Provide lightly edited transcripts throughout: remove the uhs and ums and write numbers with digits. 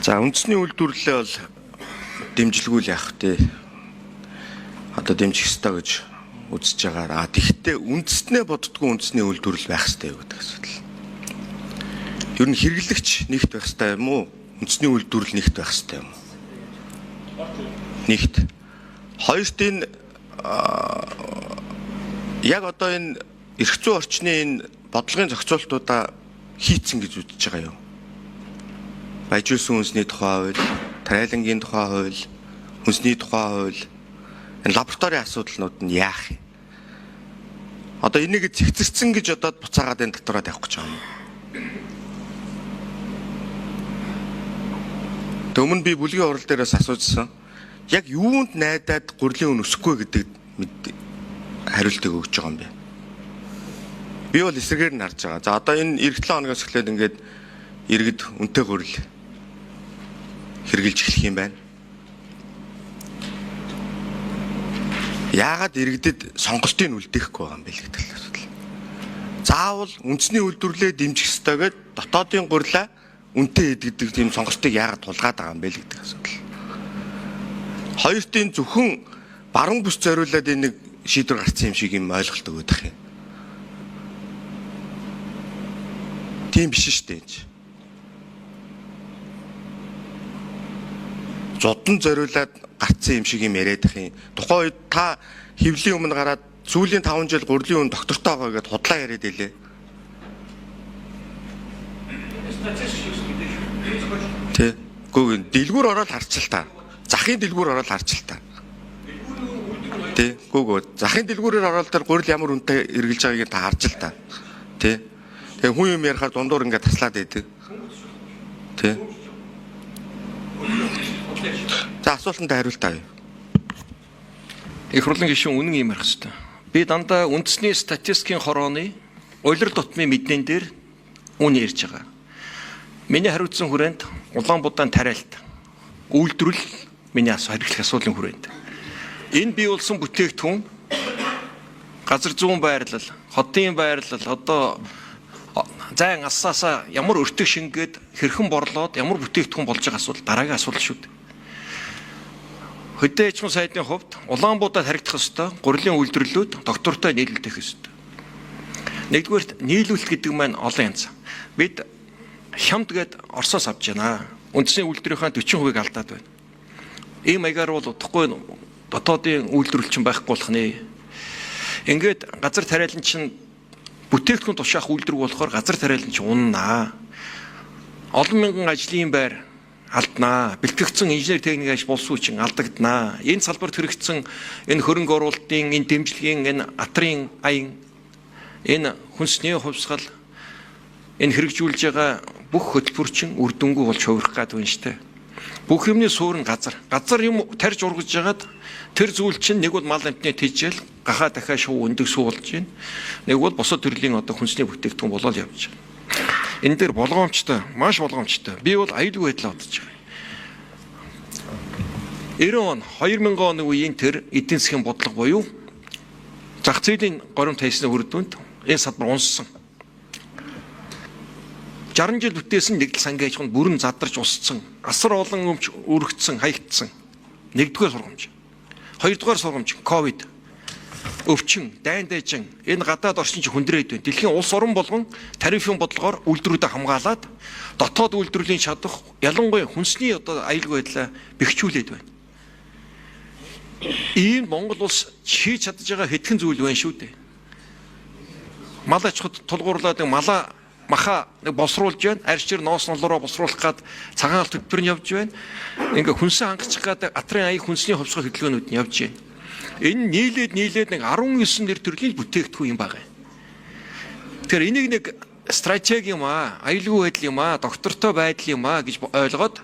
За, үндэсний үйлдвэрлэлээ бол дэмжлэгүүл яах вэ? Одоо дэмжих ёстой гэж үзэж байгаа. А тэгвэл үндэснээ боддгоо үндэсний үйлдвэрлэл байх ёстой юу гэдэг асуудал. Ер нь хэрэглэгч нэгт байх ёстой юм уу? Үндэсний үйлдвэрлэл нэгт байх ёстой юм уу? Нэгт. Хоёрт, энэ яг одоо энэ эрх зүйн орчны энэ бодлогын зохицуултуудаа хийцэн гэж үзэж байгаа юу? Баяжуулсан үндэсний тухай хууль, тариалангийн тухай хууль, үндэсний тухай хууль, энэ лабораторийн асуудлууд нь яах юм? Одоо энийг цэгцэрсэн гэж одоо буцаагаад энэ дотороо тавих гэж байгаа юм. Тэг өмнө би бүлгийн хурал дээрээс асуужсан. Яг юунд найдаад гурилын үн өсөхгүй гэдэг хариултыг өгч байгаа юм бэ? Би бол эсрэгээр нь харж байгаа. За, одоо энэ эх 7 хоногоос эхлээд ингээд иргэд үнэтэй гурил хэрглэж эхлэх юм байна. Яагаад иргэдэд сонголтыг үлдээхгүй байгаа юм бэ л гэдэг л асуудал. Заавал үндэсний үйлдвэрлэлээ дэмжих ёстой гэд дотоодын гурилаа үнэтэй гэдэг тийм сонголтыг яагаад тулгаад байгаа юм бэ л гэдэг асуудал. Хоёртын зөвхөн баруун бүс зориулаад энэ нэг шийдвэр гарцсан юм шиг юм ойлголт өгöd ах юм. Тийм биш шүү дээ. Зодон зориулаад гарцсан юм шиг юм яриад ах юм. Тухайн үед та хэвлийн өмнө гараад сүүлийн 5 жил гурилын үн доктортой байгаа гэдээ худлаа яриад илээ. Тэ. Гүү, дэлгүүр ороод харчил та. Захын дэлгүүр ороод харчил та. Тэ. Гүү, захын дэлгүүрээр ороод тэр гурил ямар үнэтэй эргэлж байгааг та харж л та. Тэ. Тэгээ хүн юм ярихаар дундуур ингээд таслаад байдаг. Тэ. За, асуултанд хариулт авъя. Их хурлын гишүүн үнэн юм ярих хэрэгтэй. Би дандаа үндэсний статистикийн хорооны улирал тутмын мэднэн дээр үн ярьж байгаа. Миний хариуцсан хүрээнд Улаанбудаан тариалт үйлдвэрлэл миний хэрэглэх асуудлын хүрээнд. Энэ бий болсон бүтээгдэхүүн газар зүүн байрлал, хотын байрлал, одоо зайн алсаасаа ямар өртөг шингээд хэрхэн борлоод ямар бүтээгдэхүүн болж байгаа асуудал дараагийн асуудал шүү дээ. Хөдөө аж ахуйн сайдын хувьд Улаанбуудад харагдах ёстой гурилын үйлдвэрлэлүүд доктортой нийлүүлэх ёстой. Нэгдүгээрт, нийлүүлэлт гэдэг маань олон янз. Бид хямд гээд Оросоос авч байна. Үндэсний үйлдвэрийнхаа 40%-ийг алдаад байна. Ийм маягаар бол удахгүй дотоодын үйлдвэрлэл чинь байхгүй болох нэ. Ингээд газар тариалан чинь бүтээгдэхүүн тушаах үйлдвэр болохоор газар тариалан чинь уннаа. Олон мянган ажлын байр алднаа. Бэлтгэгдсэн инженер техник аж боловсруучийн алдагднаа. Энэ салбарт хэрэгцсэн энэ хөрөнгө оруулалтын, энэ дэмжлэгийн, энэ атрын аян, энэ хүнсний хувьсгал, энэ хэрэгжүүлж байгаа бүх хөтөлбөр чинь үр дүнгүй болж хувирах гээд байна штэ. Бүх юмны суурь нь газар. Газар юм тарж ургаж жагаад тэр зүйл чинь нэг бол мал амьтны тэжээл, гахаа дахиад шуу өндөг суу болж байна. Нэг бол бусад төрлийн одоо хүнсний бүтээгдэхүүн болоод явж байна. Энэ дээр болгоомжтой, маш болгоомжтой. Би бол аюулгүй байдлаа бодож байгаа. 90 он, 2000 оны үеийн тэр эдийн засгийн бодлого буюу зах зээлийн горимт хайсны үр дүнд энэ салбар унссан. 60 жил бүтээсэн нэгдэл сангийн аж ахуйд бүрэн задарч усцсан. Асар олон өмч өргөцсөн, хаягдсан. Нэгдүгээр сургамж. Хоёрдугаар сургамж ковид. Өвчин, дайн дайжин энэ гадаад орчин чинь хүндрээд байна. Дэлхийн улс орон болгон тарифын бодлогоор үйлдвэрүүдэд хамгаалаад дотоод үйлдвэрлэлийн чадах, ялангуяа хүнсний одоо аюулгүй байдлаа бэхжүүлээд байна. Ийм Монгол улс хийж чадж байгаа хэдхэн зүйл байна шүү дээ. Мал аж ахуйд тулгуурлаад малаа маха нэг босруулж байна. Арчир ноос нолороо босруулах гад цагаан алт төлбөр нь явж байна. Ингээ хүнсэн хангачих гад атрын аяг хүнсний хувьсгал хөдөлгөөнүүд нь явж байна. Энэ нийлээд нийлээд нэг 19 нэр төрлийн бүтээгдэхүүн юм байгаа. Тэгэхээр энийг нэг стратеги юм аа, аюулгүй байдал юм аа, доктортой байдал юм аа гэж ойлгоод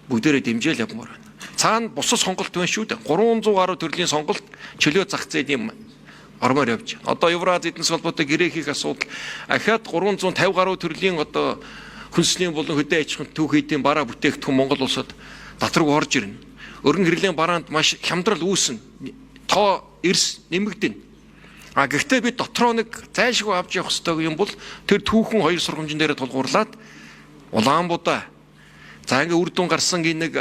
бүгдээрээ дэмжээл явмаар байна. Цаана бусад сонголт байна шүү дээ. 300 гаруй төрлийн сонголт чөлөө зах зээлийн ормоор явж байна. Одоо Еврази эдийн засгийн холбоотой гэрээ хийх асуудал ахаад 350 гаруй төрлийн одоо хүнсний болон хөдөө аж ахуйн түүх эдийн бараа бүтээгдэхүүн Монгол улсад доторг орж ирнэ. Өргөн хэрлийн бараанд маш хямдрал үүснэ. Тоо эрс нэмэгдэнэ. А гэхдээ бид дотроо нэг зайлшгүй авч явах ёстой юм бол тэр түүхэн хоёр сургамжин дээр тулгуурлаад Улаанбуудаа За ингээ үр дүн гарсан энэ нэг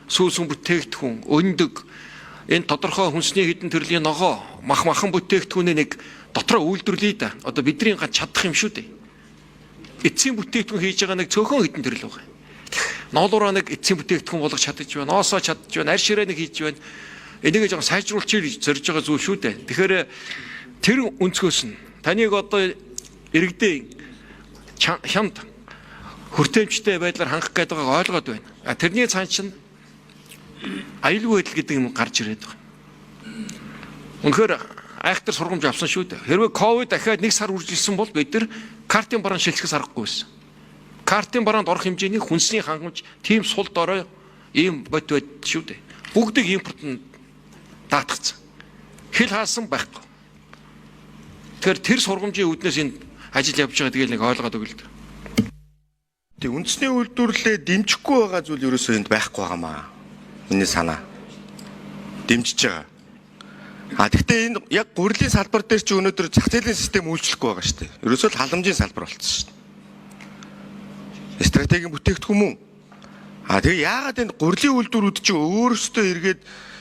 сүүсэн бүтээгдэхүүн, өндөг энэ тодорхой хүнсний хэдэн төрлийн ногоо, мах махан бүтээгдэхүүнээ нэг дотроо үйлдвэрлэе да. Одоо бидний гач чадах юм шүү дээ. Эцсийн бүтээгдэхүүн хийж байгаа нэг цөөхөн хэдэн төрөл байгаа. Ноолуураа нэг эцсийн бүтээгдэхүүн болгож чадаж байна. Ноосоо чадж байна. Арь ширээ нэг хийж байна. Энийг жоохон сайжруулчих гэж зорж байгаа зүйл шүү дээ. Тэгэхээр тэр өнцгөөс нь таныг одоо иргэдийн хямд хүртээмжтэй байдлаар хангах гэдэг байгааг ойлгоод байна. А тэрний цаан чинь аюулгүй байдал гэдэг юм гарч ирээд байгаа. Үнэхээр айхтар сургамж авсан шүү дээ. Хэрвээ ковид дахиад нэг сар үржилсэн бол бид нар картын бараан шилжихээс аргагүй байсан. Картын бараанд орох хэмжээний хүнсний хангамж тийм сул дорой ийм бод байд шүү дээ. Бүгдийг импорт нь даатгацсан. Хил хаасан байхгүй. Тэгэхээр тэр сургамжийн үүднээс энэ ажил явж байгаа гэдгийг нэг ойлгоод өгөл. Тэг үндэсний үйлдвэрлэлээ дэмжихгүй байгаа зүйл ерөөсөө энд байхгүй байгаамаа. Миний санаа. Дэмжиж байгаа. А тэгвэл энэ яг гурилын салбар дээр чи өнөөдөр зах зээлийн систем үйлчлэхгүй байгаа шүү дээ. Ерөөсөө л халамжийн салбар болчихсон шүү дээ. Стратегийн бүтээгдэхүүн мөн. А тэгээ яагаад энэ гурилын үйлдвэрүүд чи өөрсдөө эргээд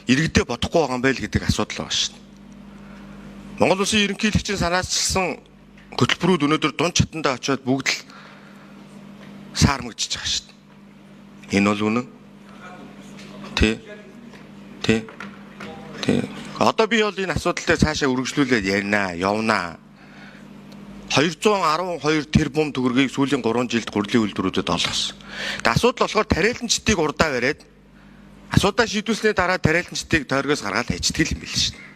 иргэдээ бодохгүй байгаа юм бэ л гэдэг асуудал байгаа шүү дээ. Монгол улсын ерөнхийлөгчийн санаачилсан хөтөлбөрүүд өнөөдөр дунд чатандаа очиод бүгд л саармагдчихж байгаа шүү дээ. Энэ бол үнэн. Тэ. Тэ. Тэ. Одоо би бол энэ асуудал дээр цаашаа үргэлжлүүлээд ярина, явнаа. 212 тэрбум төгрөгийг сүүлийн 3 жилд гурилын үйлдвэрүүдэд олгосон. Тэгээ асуудал болохоор тариаланчдыг урдаа бариад асуудаа шийдвэрлэсний дараа тариаланчдыг тойргоос гаргаад хайчдаг юм биш шүү дээ.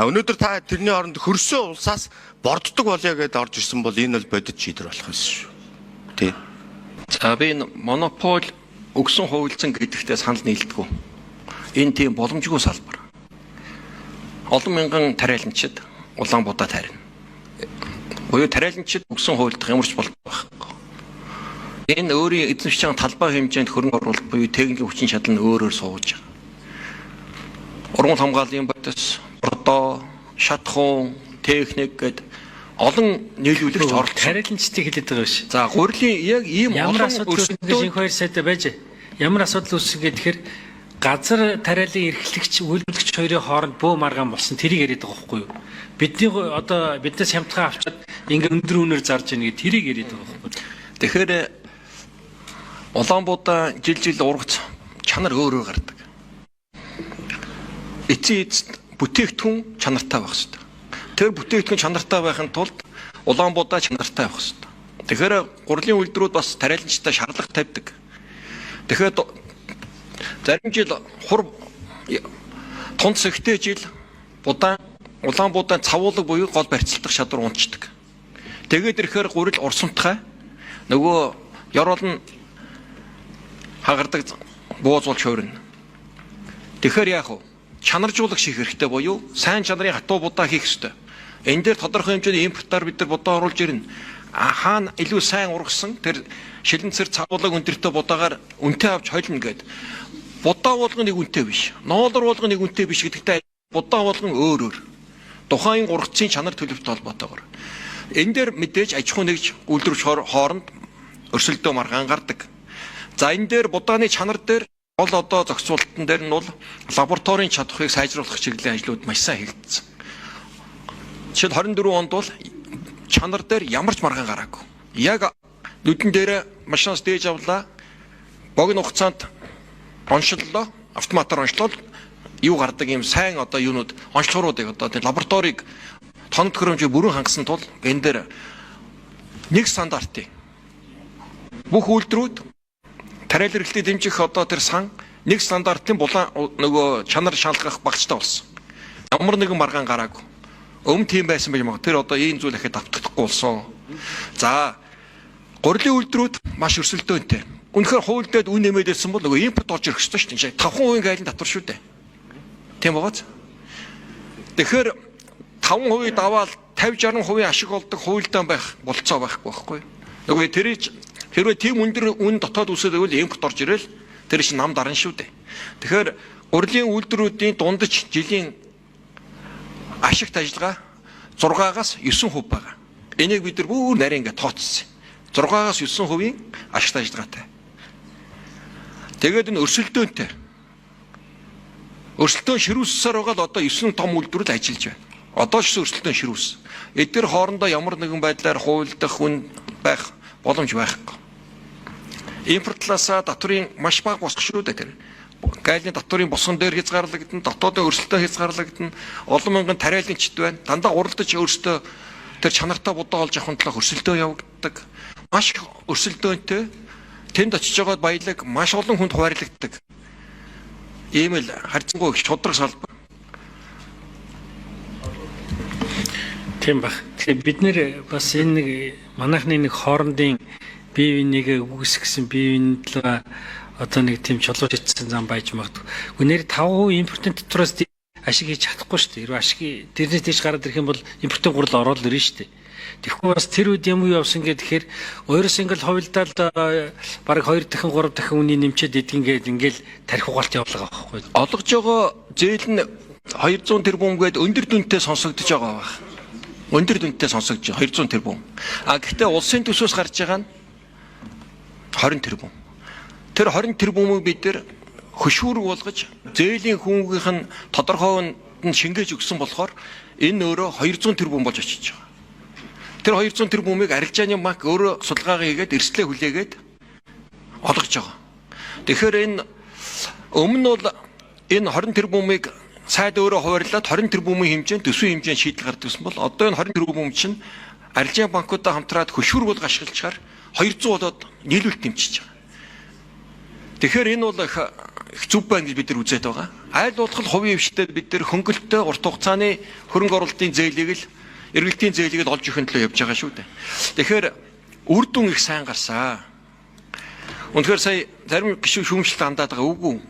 А өнөөдөр та тэрний оронд хөрсөө улсаас борддог болъё гэдээ орж ирсэн бол энэ бол бодит шийдвэр болох байсан шүү. Тэ. За би энэ монопол өгсөн хувилцсан гэдэгтээ санал нийлдэггүй. Энэ тийм боломжгүй салбар. Олон мянган тариаланчид Улаанбуудаа тарина. Буюу тариаланчид өгсөн хувилдах ямар ч болдог байхгүй. Энэ өөрийн эзэмшиж байгаа талбай хэмжээнд хөрөнгө оруулалт буюу техникийн хүчин чадал нь өөрөөр сууж байгаа. Ургамал хамгааллын бодис, бордоо, шатхуун, техник гэд олон нийлүүлэгч оролцсон. Тариаланчдыг хэлээд байгаа биш. За гурилын яг ийм Ямар олон асуудал үүссэн гэж өрсөлдөөн инх хоёр сайд байж. Ямар асуудал үүссэн гэхээр газар тариалан эрхлэгч, үйлдвэрлэгч хоёрын хооронд бөө маргаан болсон тэрийг яриад байгаа байхгүй юу? Бидний одоо биднээс хямдхан авчаад ингээ өндөр үнээр зарж ийн гэх тэрийг яриад байгаа байхгүй юу? Тэгэхээр Улаанбуудаа жил жил ургац чанар өөр өөр гардаг. Эцсийн эцэст бүтээгдэхүүн чанартай байх хэрэгтэй. Тэр бүтээгдэхүүн чанартай байхын тулд Улаанбуудаа чанартай байх хэрэгтэй. Тэгэхээр гурилын үйлдвэрүүд бас тариаланчтай шаардлага тавьдаг. Тэгэхээр зарим жил хур тунд сэгтэй жил будаан Улаанбуудаан цавуулаг буюу гол барьцалдах шадар унцдаг. Тэгээд ирэхээр гурил урсамтгай нөгөө ёроол нь хагардаг бууз бол шуурна. Тэгэхээр яах вэ? Чанаржуулах ших хэрэгтэй буюу сайн чанарын хатуу будаа хийх хэрэгтэй. Энэ дээр тодорхой хэмжээний импортаар бид нар будаа оруулж ирнэ. Хаана илүү сайн ургасан тэр шилэнцэр цавуулаг өндөртэй будаагаар үнэтэй авч холино гэд. Будаа болгон нэг үнэтэй биш. Ноолор болгон нэг үнэтэй биш гэдэгтэй будаа болгон өөр өөр. Тухайн ургацын чанар төлөвтэй холбоотойгоор. Энэ дээр мэдээж аж ахуй нэгж үйлдвэрлэгч хооронд өрсөлдөө маргаан гардаг. За энэ дээр будааны чанар дээр гол одоо зохицуулалтан дээр нь бол лабораторийн чадварыг сайжруулах чиглэлийн ажлууд маш сайн хийгдсэн. Жишээл 24 онд бол чанар дээр ямар ч маргаан гараагүй. Яг нүдэн дээр машинаас дээж авлаа. Богино хугацаанд онцлолоо, автоматар онцлол юу гардаг юм сайн одоо юунууд онцлогооруудыг одоо тийм лабораторийг тоног төхөөрөмжийг бүрэн хангасан тул энэ дээр нэг стандартын бүх үйлдвэрүүд тариал эргэлтийг дэмжих одоо тэр сан нэг стандартын булан нөгөө чанар шалгах багцтай болсон. Ямар нэгэн маргаан гараагүй. Өмнө тийм байсан байж магадгүй. Тэр одоо ийм зүйл ахад давтагдахгүй болсон. За гурилын үйлдвэрүүд маш өрсөлдөөнтэй. Үнэхээр хууль дээр үн нэмээд ирсэн бол нөгөө импорт орж ирэх ёстой шүү дээ. 5% айлын татвар шүү дээ. Тийм байгааз. Тэгэхээр 5% даваал 50 60% ашиг олдог хуульдаан байх болцоо байхгүй байхгүй. Нөгөө тэрийг хэрвээ тийм өндөр үн дотоод үсээд байвал импорт орж ирэл тэр чинь нам дарна шүү дээ. Тэгэхээр гурилын үйлдвэрүүдийн дундаж жилийн ашигт ажиллагаа 6-аас 9% байгаа. Энийг бид нар бүр нарийн ингээ тооцсон. 6-аас 9%-ийн ашигт ажиллагаатай. Тэгээд энэ өрсөлдөөнтэй. Өрсөлдөөн ширүүссээр байгаа л одоо 9 том үйлдвэр л ажиллаж байна. Одоо ч өрсөлдөөн ширүүс. Эдгээр хоорондоо ямар нэгэн байдлаар хуйлдах хүн байх боломж байхгүй. Импортласаа татврын маш бага босгох шүү дээ тэр. Гайлны татврын босгон дээр хязгаарлагдана, дотоодын өрсөлдөөн хязгаарлагдана, олон мянган тариаланчд байна. Дандаа уралдаж өөрсдөө тэр чанартай будаа олж авахын тулд өрсөлдөөн явагддаг. Маш их өрсөлдөөнтэй тэнд очиж байгаа баялаг маш олон хүнд хуваарлагддаг. Ийм л харьцангуй их шударга салбар. Тийм баг. Тэгэхээр бид нэр бас энэ нэг манайхны нэг хоорондын бие биенийгээ үгүйсгэсэн бие биений төлөө одоо нэг тийм чулуу шитсэн зам байж магадгүй. Гэхдээ нэр 5% импортын татвараас ашиг хийж чадахгүй шүү дээ. Хэрвээ ашиг тэрнээс тийш гараад ирэх юм бол импортын гурал ороод ирнэ шүү дээ. Тэгэхгүй бас тэр үед юм уу явсан гэ тэгэхээр өөрөөс ингээл хувилдаал бараг 2 дахин 3 дахин үний нэмчээд идэгин гээд ингээл тарих угаалт явуулгаа байхгүй. Олгож байгаа зээл нь 200 тэрбум гээд өндөр дүнтэй сонсогдож байгаа байх. Өндөр дүнтэй сонсогдож 200 тэрбум. А гэхдээ улсын төсвөөс гарч байгаа нь 20 тэрбум. Тэр 20 тэрбумыг бид нэр хөшүүрэг болгож зээлийн хүмүүгийнх нь тодорхой нь шингээж өгсөн болохоор энэ өөрөө 200 тэрбум болж очиж байгаа. Тэр 200 тэрбумыг арилжааны банк өөрөө судалгаагаа хийгээд эрсдлээ хүлээгээд олгож байгаа. Тэгэхээр энэ өмнө нь бол энэ 20 тэрбумыг сайд өөрөө хуваарлаад 20 тэрбумын хэмжээнд төсвийн хэмжээнд шийдэл гардаг гэсэн бол одоо энэ 20 тэрбум чинь арилжааны банкудаа хамтраад хөшүүрэг болго ашиглажгаар 200 болоод нийлүүлэлт нэмчиж байгаа. Тэгэхээр энэ бол их их зөв байна гэж бид нар үзээд байгаа. Айл болох хувийн хвштэй бид нар хөнгөлөлттэй урт хугацааны хөрөнгө оруулалтын зээлийг л эргэлтийн зээлийг л олж өгөх төлөө явж байгаа шүү дээ. Тэгэхээр үр дүн их сайн гарсаа. Үнэхээр сая зарим гишүүн шүүмжлэлт хандаад байгаа. Үгүй.